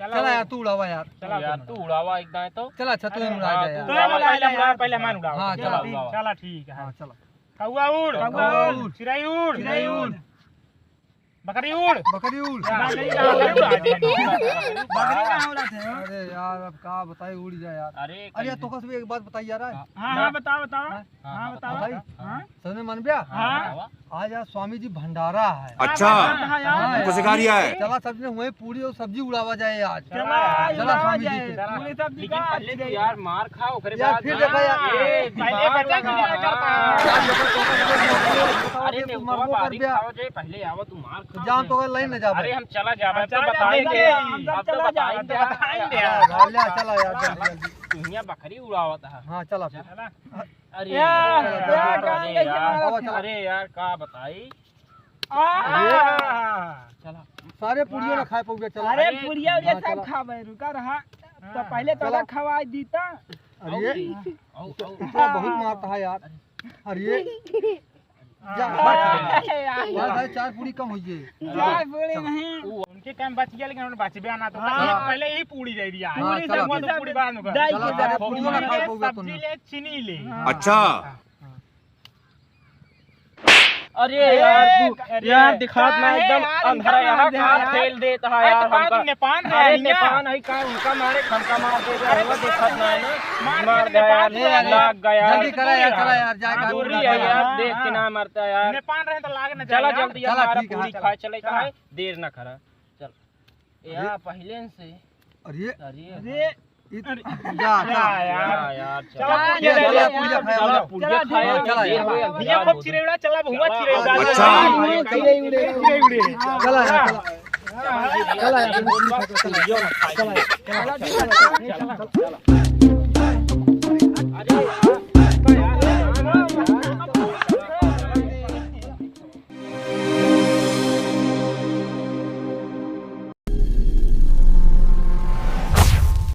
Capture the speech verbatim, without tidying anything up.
चला चला यार, तू उड़ावा यार। चला यार, तू उड़ावा एक दाएं तो। चला, अच्छा, तू ही उड़ा दे यार। तू उड़ावा, पहले हम उड़ावा, पहले हम उड़ावा। हाँ, चला, चला। उड़ावा। चला, ठीक है। हाँ, चला। कौआ उड़, कौआ उड़। चिरई उड़, चिरई उड़। बकरी उड़। बकरी उड़। बकरी कहाँ उड़ाते हैं? बकरी कहाँ उड़ाते हैं? अरे यार, अब का बताई, उड़ जाए यार। अरे, अरे यार, तो कस भी एक बात बताई यार। हाँ, हाँ, बताओ, बताओ। हाँ, हाँ, हाँ, बताओ। बताओ भाई। हाँ। सच में मन बया? हाँ। आज यार स्वामी जी भंडारा है। अच्छा। हाँ, भंडारा है यार। हाँ, हमको यार। सिखा रिया है। चला, सब जने हुए पूड़ी और सब्जी उड़ावा जाए आज। चला, चला, उड़ावा स्वामी जी जाए। के। पूड़ी सब्जी लेकिन का पहले तू यार मार खा, ओकरे यार, बाद फिर ना। देखा यार। ए, पहले दिमाग बचा लगा। के यार करता है। यार, देखो, तो, तो, तो, तो, अरे, तो, नेउतवा मरबो कर बारीक दिया। खावा जाए, पहले आवा तू मार खा जान जाए। तो लाइन न जाबे। अरे, हम चला जाबे, हम तो चला बताएंगे। जाबे, हम तो हम तो चला जाबे, बताएंगे। हम तो बताएंगे। चला, चला यार, जल्दी, जल्दी। तू हियाँ बकरी उड़ावत है। हाँ, चला फिर। चला। अरे यार, यार, यार, यार, अरे यार, का बताई? आ! चला। सारे पुड़िया ना खाए पउबे, चला। अरे, अरे, पुड़िया उड़िया हाँ, सब चला। खाबे, रुका रहा। तो हाँ। पहले चला। तोरा खवाई दीता। अरे, औ, औ, औ। इतना बहुत मारता है यार। अरे। जा, आ, बस। यार। बस भाई, चार पूड़ी कम होइए। चार पूड़ी चला। नहीं। उ उनके टाइम बच गया, लेकिन उन्हें बचबे ना तो हाँ। पहले ही पूड़ी दे दिया। हाँ, पूड़ी चला। सब पूड़ी बाद में। दाई चला, के सारे जा। पूड़ी ना खाए पउबे सब्जी तूने। ले, चीनी ले। हाँ। अच्छा। हाँ। अरे यार, तू, अरे यार, दिखात ना, काहे एकदम यार, अंधरा इतना यहाँ अंधरा का यार? फेल देत है अरे यार तो का हमका। तू नेपाल रहे अरे हैं क्या? नेपाल है का, उनका मारे, हमका मार दे, अरे अरे वो तो दिखात ना है ना। मार मार दे दे यार, नेपाल रहे हैं। लाग गया यार। जल्दी करा यार, चला यार, जाए हाँ, कानून दूरी का है चला। यार, हाँ। देख के ना मरता यार। नेपाल रहे तो लाग न चला जाए यार। जल्दी यार, चला, हमारा ठीक है, पूरी चला। खाए चले का चला। है, देर ना करा। चल। अरे। यार, पहले से। अरे। अरे। अरे। इत-, अरे। जा, जा। यार। जा यार, चला। चला, चला, पूजा खाए, चला, पूजा चला, खाए, चला, देर चला। हो गया। भैया, खूब चिरैड़ा, चला, बहुआ चिरैड़ा। अच्छा। चिरैड़ा, चिरैड़ा। चला, चला। चला, चला, चला।